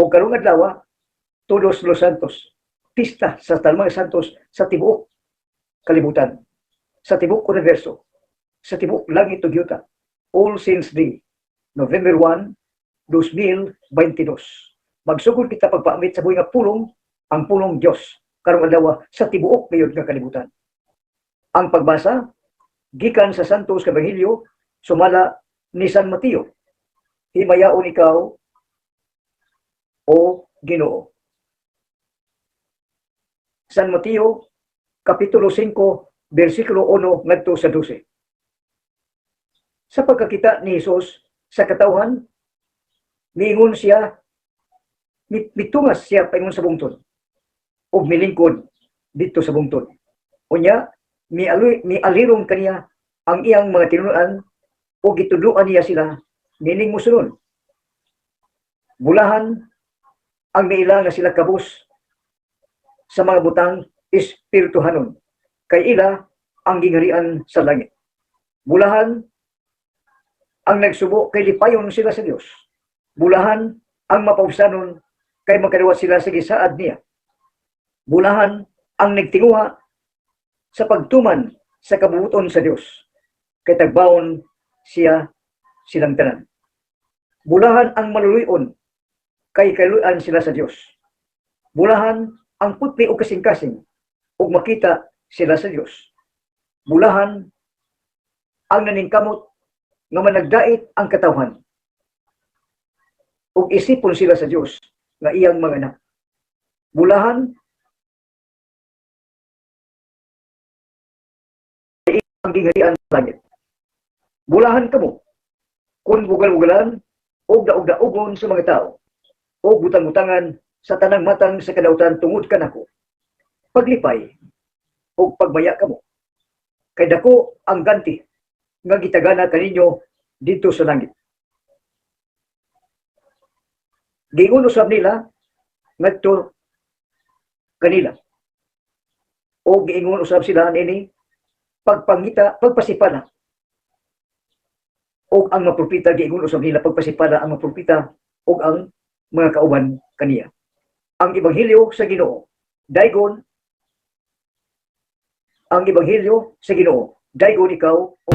O karong adlaw, Todos los Santos, pista sa tanang mga santos sa tibuok kalibutan, sa tibuok universo, sa tibuok langit ug yuta. All Saints Day, November 1, 2022. Magsugod kita pagpaambit sa buhi nga pulong, ang pulong Dios karong adlaw sa tibuok gayud nga kalibutan. Ang pagbasa gikan sa Santos Ebanghelyo sumala ni San Mateo. Himayaon ikaw, o Ginoo. San Mateo kapitulo 5 bersikulo 1 ngadto sa 12. Sa pagkakita ni Hesus sa katawhan, miingon siya, mitungas siya paingon sa bungtod ug milingkod didto sa bungtod. Unya mialirong kaniya ang iyang mga tinunan ug gitudloan niya sila niining mosunod: Bulahan ang miila nga sila kabus sa mga butang espirituhanon, kay ila ang gingharian sa langit. Bulahan ang nagsubo, kay lipayon sila sa Dios. Bulahan ang mapaubsanon, kay makadawat sila sa gisaad niya. Bulahan ang nagtinguha sa pagtuman sa kabubuton sa Dios, kay tagbaon siya silang tanan. Bulahan ang maluluy-on, kay kaluy-an sila sa Dios. Bulahan ang putli o kasing-kasing, ug makita sila sa Dios. Bulahan ang naningkamot nga managdait ang katawhan, ug isipon sila sa Dios nga iyang mga anak. Bulahan ang gingharian sa langit. Bulahan kamo kung bugal-bugalan og daog-daogon sa mga tao o butang-butangan sa tanang matang sa kadautan tungod kanako. Paglipay og pagmaya kamo, kay dako ang ganti nga gitagana kaninyo didto sa langit. Giingon usab nila ngadto kanila. O giingon usab sila niini pagpangita, pagpasipala. Og ang mga propeta, giingon usab nila pagpasipala ang mga propeta ug ang mga kauban kaniya. Ang Ebanghelyo sa Ginoo. Daygon ang Ebanghelyo sa Ginoo. Daygon ikaw, o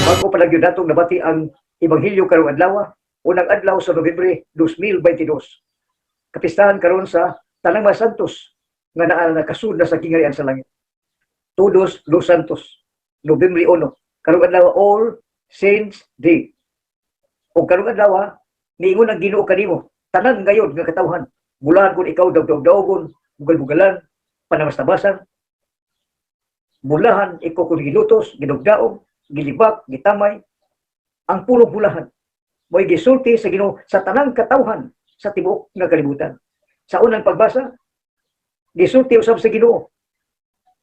Bago pa lang yun natong nabati ang Ebanghelyo karong adlaw, unang adlaw sa Nobyembre 2022. Kapistahan karon sa tanang mga santos nga naa nakasud na sa gingharian sa langit. Todos los Santos, Nobyembre 1. Karong adlaw, All Saints Day. O karong adlaw, niingon ang Ginoo kanimo, tanan ngayon nga katawhan, bulahan kun ikaw dawdawdawgon, bugal-bugalan, panamastabasan, bulahan ikaw kun gilutos, ginugdaog, gilibak, gitamay, ang pulong bulahan. Mo'y gisulti sa Ginoo sa tanang katawhan sa tibuok nga kalibutan. Sa unang pagbasa, gisulti usab sa Ginoo.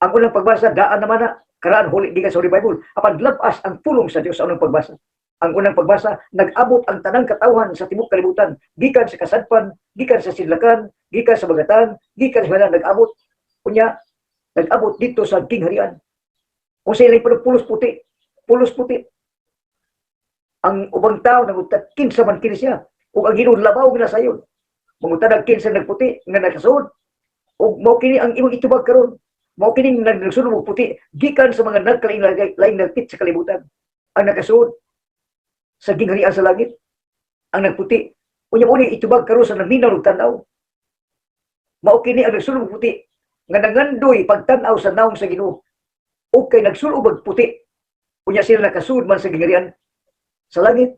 Ang unang pagbasa, daan naman na, karaan huli gikan sa Holy Bible. Apan labas ang pulong sa Dios sa unang pagbasa. Ang unang pagbasa, nag-abot ang tanang katawhan sa tibuok kalibutan, gikan sa kasadpan, gikan sa sidlakan, gikan sa bagatan, gikan sa mga nag-abot. Unya, nag-abot dito sa gingharian. Kung sa ilang pulos puti, pulos puti. Ang ubang tao nangutad kinsa man kini siya. Ug ang Ginoo labaw ginasayon. Mangutad kinsa nagputi nga nakasuod. Ug mao kini ang imong itubag karon. Mao kini nagsulod og puti gikan sa mga nagkalain nagpit sa kalibutan. Ang nakasuod sa gingharian sa langit, ang nagputi. Unya mo ni itubag karon sa naminaw og tan-aw. Mao kini ang nagsulod og puti nga nangandoy pagtan-aw sa nawong sa Ginoo. Ug kay nagsulod og puti, unya sila nakasuod man sa gingharian sa langit,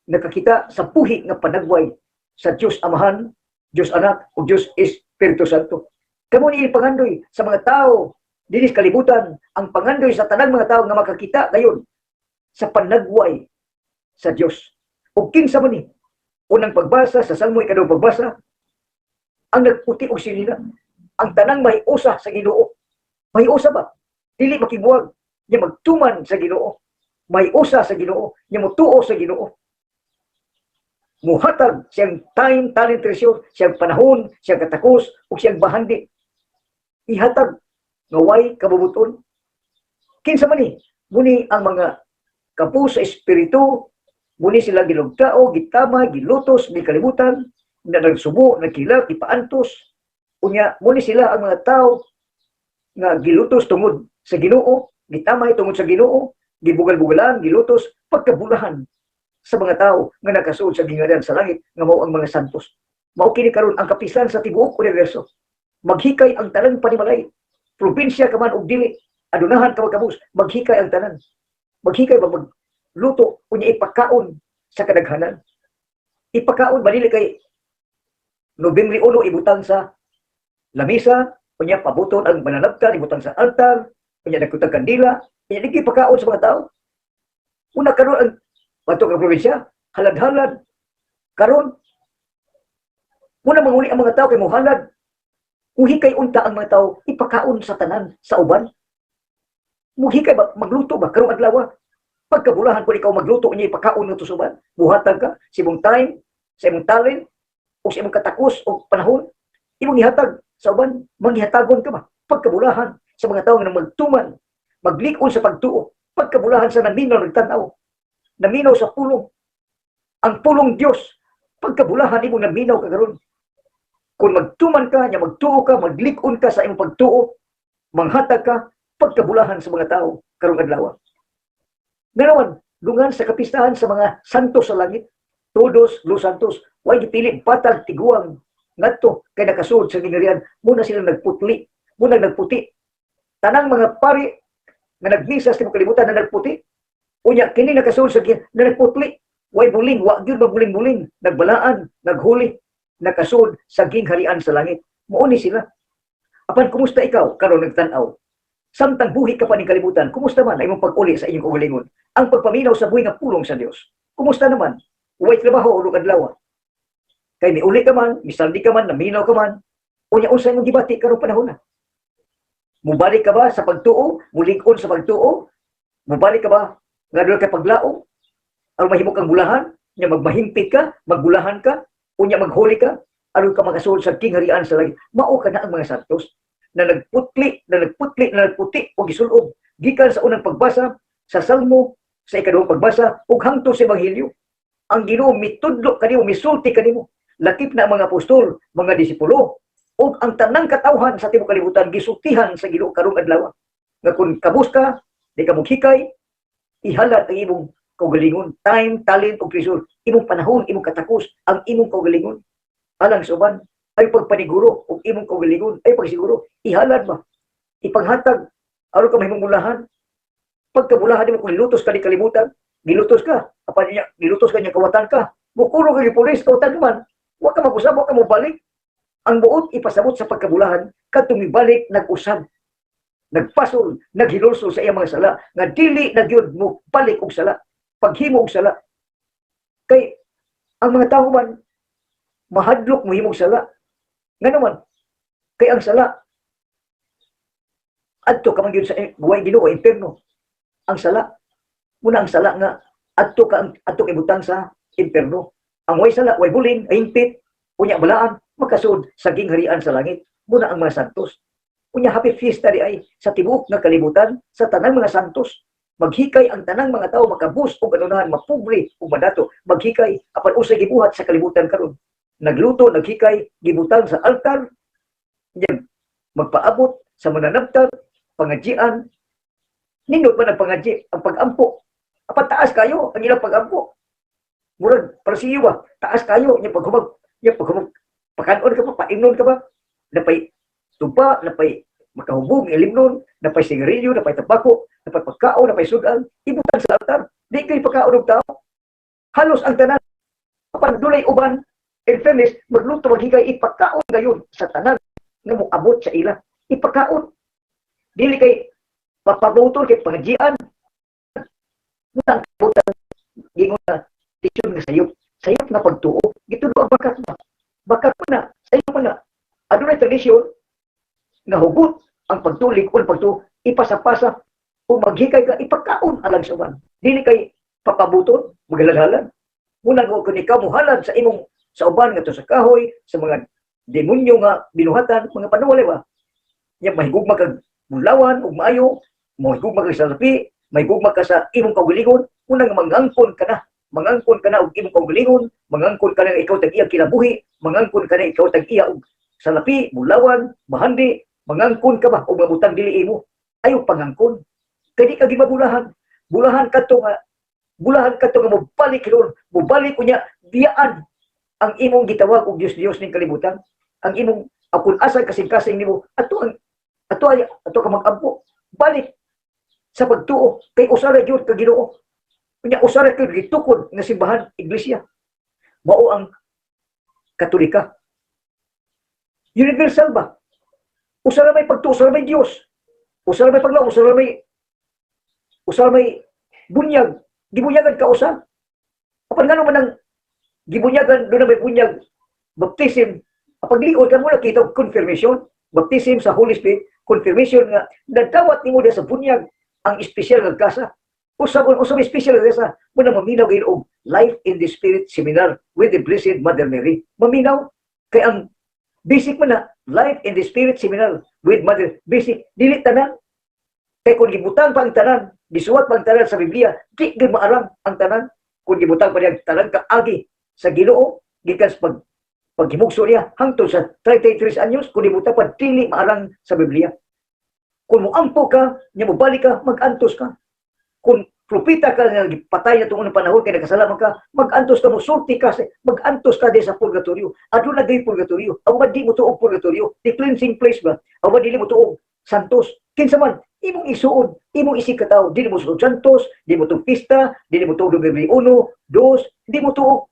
nakakita sa puhi nga panagway sa Dios Amahan, Dios Anak, ug Dios Espiritu Santo. Kamo ni pangandoy sa mga tao dinhi sa kalibutan, ang pangandoy sa tanang mga tao nga makakita gayon sa panagway sa Dios. Ug kinsa man ni? Unang pagbasa sa Salmo, ikaduhang pagbasa, ang nagputi og sinina, ang tanang mahiusa sa Ginoo. Mahiusa ba? Dili makibuwag, nya magtuman sa Ginoo. May usa sa Ginoo, nya motuo sa Ginoo. Muhatag siyang time, talent, treasure, siyang panahon, siyang katakos, ug siyang bahandi. Ihatag nga way kabubuton. Kinsa man ni? Muni ang mga kapus sa espiritu, muni sila ginugtao, gitama, gilutos, gikalibutan, na nagsubo, nagkilak, gipaantos. Unya, muni sila ang mga tao nga gilutos tungod sa Ginoo, gitamay tungod sa Ginoo, gibugal-bugalan, gilutos, pagkabulahan sa mga tao nga nakasuod sa gingharian sa langit nga mao ang mga santos. Mao kini karon ang kapisan sa tibuok universo. Maghikay ang tanang panimalay. Probinsya ka man og dili, adunahan ka magkabus, maghikay ang tanan. Maghikay ba, magluto unya ipakaon sa kadaghanan. Ipakaon ba, dili kay Nobyembre 1 ibutang sa lamisa, unya pabuton ang mananabtan, ibutang sa altar, unya nagkutang kandila, unya di pakaon sa mga tao. Una karon ang bato ka probinsya, halad-halad. Karon muna manguli ang mga tao kay mohalad. Muhikay unta ang mga tao ipakaon sa tanan sa uban. Muhikay ba, magluto ba karong adlaw? Pagkabulahan kung ikaw magluto niya ipakaon ngadto sa uban. Buhatag ka sa imong time, sa imong talent, o sa imong katakos o panahon, imong ihatag sa uban, manghihatagon ka ba? Pagkabulahan sa mga tao nga magtuman, maglikon sa pagtuo, pagkabulahan sa naminaw nagtanaw, naminaw sa pulong, ang pulong Dios, pagkabulahan imong naminaw ka karon. Kung magtuman ka, nya magtuo ka, maglikon ka sa imong pagtuo, manghatag ka, pagkabulahan sa mga tao karong adlaw. Nganawan, lungan sa kapistahan sa mga santos sa langit, todos los santos, way gipili batag tiguang ngadto kay nakasuod sa gingharian, muna sila nagputli, muna nagputi. Tanang mga pari nga nagmisa sa tibuok kalibutan na nagputi. Unya kini nakasuod sa na nagputli, way buling, wa gyud magbuling-buling, nagbalaan, naghuli, nakasuod sa gingharian sa langit. Mao ni sila. Apan kumusta ikaw karon nagtan-aw? Samtang buhi ka pa ning kalibutan, kumusta man ang imong pag-uli sa inyong kaugalingon? Ang pagpaminaw sa buhi nga pulong sa Dios. Kumusta naman? Way trabaho o adlaw. Kay miuli ka man, misaldi ka man, naminaw ka man, unya unsa imong gibati karong panahon na? Mubalik ka ba sa pagtuo? Mulig-on sa pagtuo? Mubalik ka ba nga doon kay paglaom? Aron mahimo kang bulahan, nya magmahimpit ka, magbulahan ka, unya maghuli ka, aron ka makasuod sa gingharian sa langit. Mao ka na ang mga santos na nagputli, na nagputli, na nagputi o gisulob gikan sa unang pagbasa sa Salmo, sa ikaduhang pagbasa ug hangtod sa Ebanghelyo. Ang Ginoo mitudlo kanimo, misulti kanimo. Lakip na ang mga apostol, mga disipulo, ug ang tanang katawhan sa tibuok kalibutan gisultihan sa Ginoo karong adlaw. Nga kung kabus ka, di ka mughikay, ihalad ang imong kaugalingon, time, talent ug treasure, imong panahon, imong katakos, ang imong kaugalingon. Alang sa uban, ay pagpaniguro ug imong kaugalingon, ay pagsiguro, ihalad ba? Ipanghatag aron ka mahimong mulahan. Pagkabulahan nimo kung gilutos ka ni kalibutan, gilutos ka, apan niya, gilutos ka niya kawatan ka. Mukuro ka ni pulis, kawatan ka man. Wa ka mag-usab, wa ka mobalik. Ang buot ipasabot sa pagkabulahan, kadtong mibalik nag-usab, nagpasol, naghinulsol sa iyang mga sala, nga dili na gyud mo balik og sala, paghimo og sala. Kay ang mga tao man mahadlok mo og sala. Ngano man? Kay ang sala adto ka man gyud sa guway Ginoo, impierno. Ang sala muna ang sala nga adto ka ibutang sa impierno. Ang way sala, way buling, hingpit, unya balaan, makasud sa gingharian sa langit. Muna ang mga santos. Unya happy fiesta di ay sa tibuok nga kalibutan sa tanang mga santos. Maghikay ang tanang mga tao, makabus og anunahan, mapobre ug madato, maghikay apan usay gibuhat sa kalibutan karon? Nagluto, naghikay, gibutang sa altar, nya magpaabot sa mananabtag, pangadjian. Nindot man ang pangadji, ang pagampo. Apan taas kayo ang ilang pagampo. Murag para sa iyo ba, taas kayo nya paghumag pakanon ka pa, paimnon ka ba? Napay tupa, napay makahubog, ilimnon, napay sigarilyo, napay tabako, napay pagkaon, napay sudan, ibutang sa altar. Di kay pagkaon og tao. Halos ang tanan. Apan dunay uban, in fairness, magluto, maghikay, ipakaon gayon sa tanan nga moabot sa ila. Ipakaon. Dili kay papabutol kay pangadjian. Muna ang kabutan gingon na tisyon nga sayop. Sayop nga pagtuo. Gitudlo ang bakat ba? Bakat mo na, sayop mo na. Adunay tradisyon nga hugot ang pagtulig o pagtuo, ipasapasa o maghikay ka, ipakaon. Kaon alang sa uban. Dili kay papabuton, maghalad-halad. Muna ko kung ikaw muhalad sa imong sa uban ngadto sa kahoy, sa mga demonyo nga binuhatan, mga panuwalay ba? Nya mahigugma kag bulawan ug maayo, mahigugma kag salapi, mahigugma ka sa imong kaugalingon, unang mangangkon ka na. Mangangkon ka na og imong kaugalingon, mangangkon ka na nga ikaw tag-iya kinabuhi, mangangkon ka na ikaw tag-iya og salapi, bulawan, bahandi, mangangkon ka ba og mabutang dili imo? Ayaw pangangkon. Kay di ka gimabulahan. Bulahan kadto nga mobalik hinuon, mobalik unya biyaan ang imong gitawag og Dios-Dios ning kalibutan. Ang imong akon asa kasing-kasing nimo ato ang ato ay ato ka mag-ampo. Balik sa pagtuo kay usa ra gyud ka Ginoo. Unya usa ra gyud gitukod nga simbahan, iglesia. Mao ang Katolika. Universal ba? Usa ra may pagtuo, usa ra may Dios. Usa ra may paglaom, usa ra may bunyag. Gibunyagan ka usa. Apan ngano man ang gibunyagan doon na may bunyag baptism, pagliod ka mo nakita og confirmation, baptism sa Holy Spirit, confirmation nga nadawat nimo diha sa bunyag ang espesyal nga grasa. Usa may espesyal nga grasa mo na maminaw gayud og Life in the Spirit Seminar with the Blessed Mother Mary. Maminaw kay ang basic man na Life in the Spirit Seminar with Mother, basic, dili tanan. Kay kung gibutang pa ang tanan, gisuwat pa ang tanan sa Biblia, di gyud maarang ang tanan. Kung gibutang pa niya tanan ka agi sa Ginoo gikan sa paghimugso niya hangtod sa 33 anyos, kung gibutang pa, dili maarang sa Biblia. Kung moampo ka, nya mobalik ka, mag-antos ka. Kung propeta ka nga gipatay na tungod ng panahon kay nagkasala man ka, mag-antos ka, mosulti ka, mag-antos ka di sa purgatorio. Aduna gyud purgatorio. Aw ba di mo tuog purgatorio? Di cleansing place ba? Aw ba dili mo tuog santos? Kinsa man imong isuod, imong isig katawo, dili mo suod santos, di mo tuog pista, dili mo tuog Nobyembre 1, 2, di mo tuog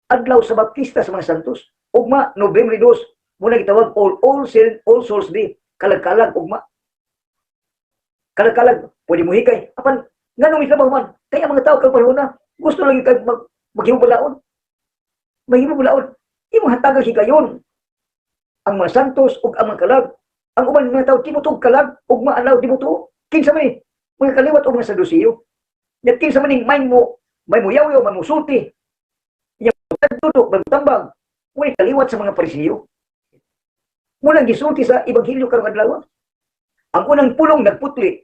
adlaw sa baptista sa mga santos. Ugma, Nobyembre 2, muna gitawag All Souls Day, kalag-kalag ugma. Kalag-kalag, pwede mo hikay. Apan, nganong mitrabaho man? Kaya ang mga tao kang panahon na, gusto lang kay maghimo balaod. Maghimo balaod. Imong hatagang higayon ang mga santos ug ang mga kalag. Ang uban mga tao, di mo tuog kalag, ugma adlaw, di mo tuog. Kinsa man eh, mga kaliwat o mga Sadusiyo. Nya kinsa man ning may mo yaw-yaw, may mo sulti. Nya tudok, may tambag. Ngunit kaliwat sa mga Parisiyo. Munang gisulti sa Ebanghelyo karong adlaw. Ang unang pulong nagputli.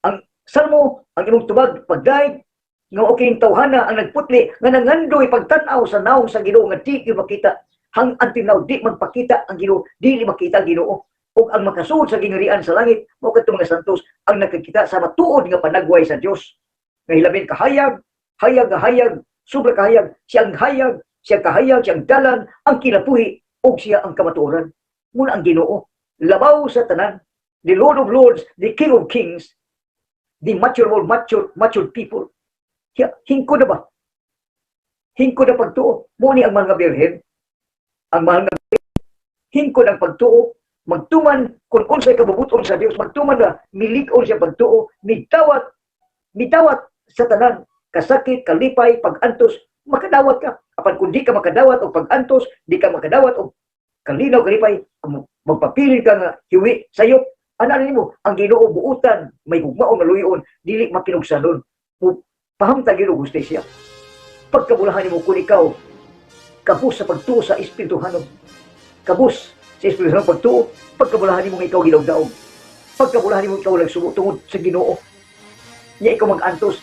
Ang Salmo, ang imong tubag pagdaig nga okay tawhana ang nagputli nga nangandoy pagtan-aw sa naong sa Ginoo nga di gyud makita. Hang until now di magpakita ang Ginoo, dili makita ang Ginoo. Ug ang makasuod sa gingharian sa langit mao kadto mga santos ang nakakita sa matuod nga panagway sa Dios. Nga hilabihan kahayag, hayag nga hayag, sobra kahayag, siyang hayag, siyang kahayag, siyang dalan, ang kinabuhi ug siya ang kamatuoran. Muna ang Ginoo, labaw sa tanan, the Lord of Lords, the King of Kings, the mature of all mature, mature people. Hingko na ba? Hingko na pagtuo. Mo ni ang mga birhen. Ang mga birhen, hingko ng pagtuo, magtuman kung unsay kabubuton sa Dios, magtuman na milig-on siya pagtuo, midawat, midawat sa tanan, kasakit, kalipay, pag-antos, makadawat ka. Apan kung di ka makadawat og pag-antos, di ka makadawat og kalinaw, kalipay, magpapili ka nga hiwi sayop, ana nimo ang Ginoo buutan, may gugmaon nga luyon, dili makinugsanon. Pahamtang Ginoo hustisya. Pagkabulahan nimo kung ikaw kabus sa pagtuo sa Espirituhanon. Kabus sa Espirituhanon pagtuo, pagkabulahan nimo nga ikaw gilawdaog. Pagkabulahan nimo ikaw nagsubo tungod sa Ginoo. Nya ikaw mag-antos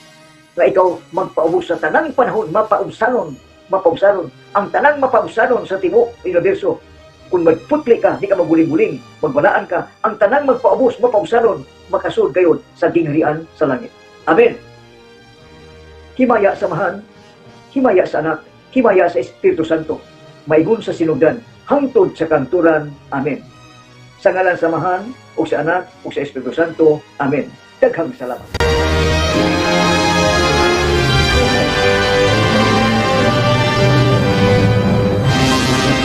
nga ikaw magpaubos sa tanang panahon, mapaubsanon, mapaubsanon. Ang tanang mapaubsanon sa tibuok universo. Kung magputli ka, di ka magbuling-buling, magbalaan ka, ang tanang magpaubos, mapaubsanon, makasud kayo sa gingharian sa langit. Amen. Himaya sa Amahan, himaya sa Anak, himaya sa Espiritu Santo, maigon sa sinugdan, hangtod sa kanturan. Amen. Sa ngalan sa Amahan, ug sa Anak, ug sa Espiritu Santo. Amen. Daghang salamat.